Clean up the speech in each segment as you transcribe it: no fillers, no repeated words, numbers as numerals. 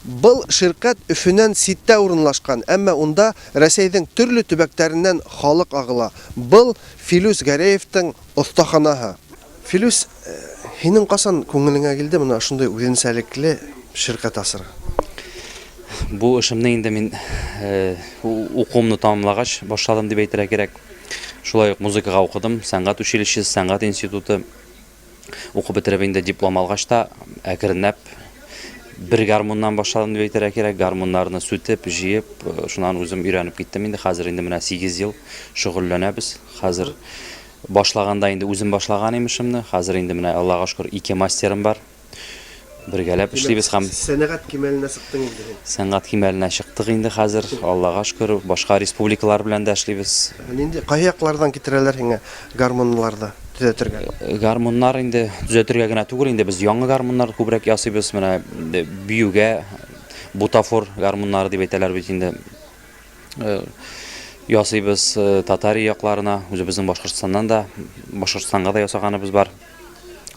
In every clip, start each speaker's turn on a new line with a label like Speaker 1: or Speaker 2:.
Speaker 1: Был ширкәт Өфөнән ситтә урынлашкан, әмма унда Рәсәйҙең төрлө төбәктәренән халыҡ ағыла. Был, Филүс Гәрәевтың оҫтаханаһы. Филүс, һинең ҡасан күңелеңә килде бына ошондай үҙенсәлекле ширкәт асырға?
Speaker 2: Бу эшемне инде мин укуымны тәмамлагач башладым дип әйтергә кирәк. Шулай ук музыкага укыдым, сәнгать училищесы, сәнгать институты. Укып бетереп инде диплом алгач та, әкренләп бер гармуннан башладым дип әйтергә кирәк. Гармуннарны сүтеп, җыеп, шуннан үзем өйрәнеп киттем инде. Хәзер инде менә 8 ел шөгыльләнәбез. Хәзер башлаганда инде үзем башлаган имешемне. Хәзер инде менә Аллага шөкер, ике мастерым бар. Бергәләп эшлибез һәм
Speaker 1: Сәнәгать кимәленә чыктың инде син.
Speaker 2: Сәнгать кимәленә чыктык инде хәзер, Аллага шөкер, башка республикалар белән дә эшлибез.
Speaker 1: Нинди, кай яклардан китерәләр һиңа гармуннарны төзәтергә?
Speaker 2: Гармуннар инде төзәтергә генә түгел, инде без яңа гармуннар күбрәк ясыйбыз. Менә биюгә бутафор гармуннары дип әйтәләр бит инде. Ясыйбыз Татария якларына, үзебезнең Башкортстаннан да, Башкортстанга да ясаганыбыз бар.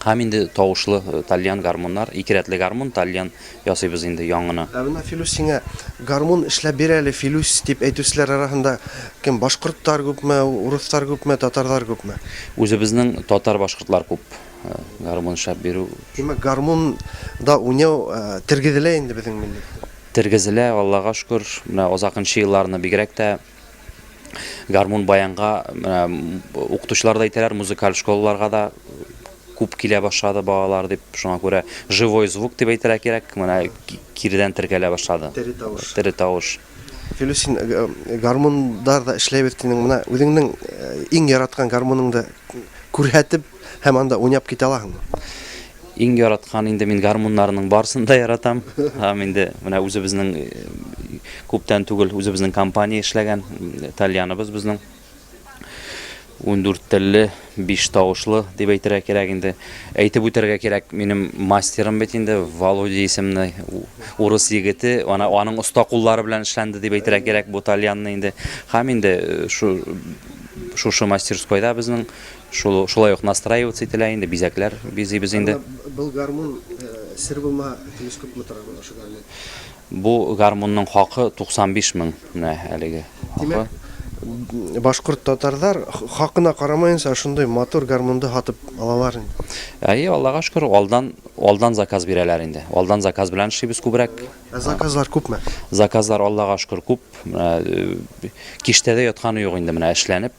Speaker 2: Һәм инде тавышлы тальян гармуннар, ике рәтле гармун, тальян ясыйбыз инде яңаны.
Speaker 1: Ә менә Филүс сиңа гармун эшләп бир әле, Филүс, дип әйтүчеләр арасында кем, башкортлар күпме, урыслар күпме, татарлар күпме?
Speaker 2: Үзебезнең татар-башкортлар күп гармун эшләп бирү.
Speaker 1: Димәк, гармунда уйнау тергезелә инде безнең милләттә.
Speaker 2: Тергезелә, Аллага шөкер. Менә азакынчы елларны бигрәк тә гармун баянга менә укытучылар да әйтәләр, музыкаль школаларга да күп килә башлады балалар дип. Шуңа күрә живой звук дип әйтергә кирәк, менә киредән теркәлә башлады.
Speaker 1: Тере тавыш.
Speaker 2: Тере тавыш.
Speaker 1: Филүс, син гармундар да эшләйбез динең. Менә үзеңнең иң яраткан гармуныңды күрһәтеп һәм анда уйнап китә аласыңмы?
Speaker 2: Иң яраткан инде мин гармуннарның барысын да яратам. Һәм инде менә үзебезнең күптән түгел үзебезнең компания эшләгән тальяныбыз безнең. 14 телле, 5 тавышлы дип әйтергә кирәк инде. Әйтеп үтәргә кирәк, минем мастерым бит инде Володя исемле урыс егете, ана аның оста куллары белән эшләнде дип әйтергә кирәк бу тальянны инде. Һәм инде шу шушы мастерскойда безнең Шул, шулай ук настраиваться ителә инде, бизәкләр бизибез инде.
Speaker 1: Ә был гармун, сер булма, көмеш күпме тора бу ошо гармун?
Speaker 2: Бу гармунның хакы 95 мең, менә әлеге хакы.
Speaker 1: Димәк, башкорт татарлар хакына карамаенча ошондый матур гармунды һатып алалар инде.
Speaker 2: Әйе, Аллага шөкер, алдан, алдан заказ бирәләр инде. Алдан заказ белән эшлибез күбрәк.
Speaker 1: Ә заказлар күпме?
Speaker 2: Заказлар, Аллага шөкер, күп. Менә киштәдә ятканы юк инде, менә эшләнеп.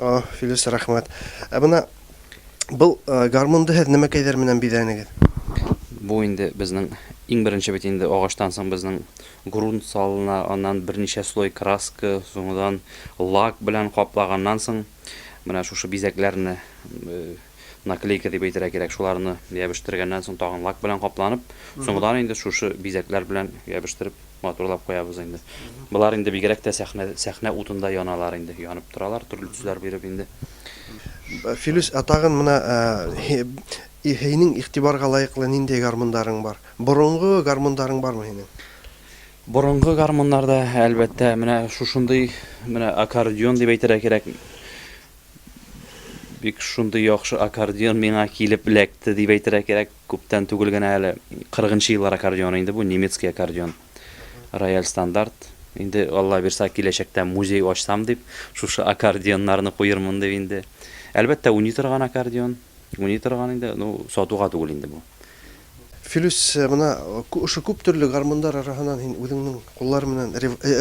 Speaker 1: О, Филүс, рәхмәт. Ә менә был э, гармунды һеҙ нәмәкәйҙәр менән биҙәнегеҙ?
Speaker 2: Бу инде безнең иң беренче бит инде агачтан соң безнең грунт салына, аннан берничә слой краска, соңыннан лак белән каплаганнан соң менә шушы бизәкләрне э, наклейка дип әйтергә кирәк, шуларны ябештергәннән соң тагын лак белән капланып, соңыннан инде шушы бизәкләр белән ябештереп, матурлап куябыз инде. Болар инде бигрәк тә сәхнә, сәхнә утында яналар инде, янып торалар, төрле төсләр биреп инде.
Speaker 1: Филүс, ә тагын менә һинең игътибарга лаеклы нинди гармундарың бар? Борынгы гармундарың бармы һинең?
Speaker 2: Борынгы гармуннарда, әлбәттә, менә шушындый, менә аккордеон дип әйтергә кирәк. Бик шундый яхшы аккордеон миңа килеп эләкте дип әйтергә кирәк. Күптән түгел генә әле 40 нчы еллар аккордеоны инде бу, немецкий аккордеон. Рояль стандарт. Инде Алла бирса, киләчәктә музей ачсам дип, шушы аккордеоннарны куермын дип инде. Әлбәттә, уйный торган аккордеон. Уйный торган инде, ну, сатуга түгел инде бу.
Speaker 1: Филүс, менә ошо күп төрле гармундар араһынан һин үзеңнең куллар менән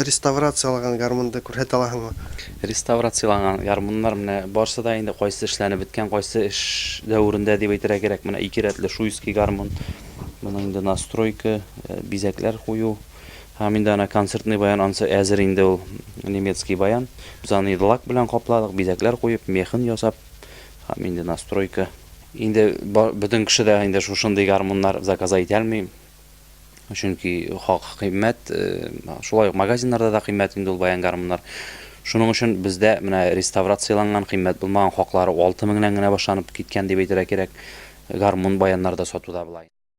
Speaker 1: реставрацияләгән гармунды күрһәтә алаһыңмы?
Speaker 2: Реставрацияләнгән гармуннар менә барсы да инде кайсы эшләнеп беткән, кайсы эш дәверендә дип әйтергә кирәк. Менә ике рәтле шуйский гармун. Моның инде настройка, бизәкләр кую. Һәм инде ана концертный баян, ансы әзер инде ул немецкий баян. Без аны инде лак белән капладык, бизәкләр куеп, мехын ясап. Һәм инде настройка. Инде бөтен кеше дә инде шушындый гармуннар заказа итә алмый. Чөнки хак кыйммәт, шулай ук магазиннарда да кыйммәт инде ул баян гармуннар. Шуның өчен бездә менә реставрацияләнгән, кыйммәт булмаган хаклары 6 меңнән генә башланып киткән дип әйтергә кирәк. Гармун баяннар да сатуда болай.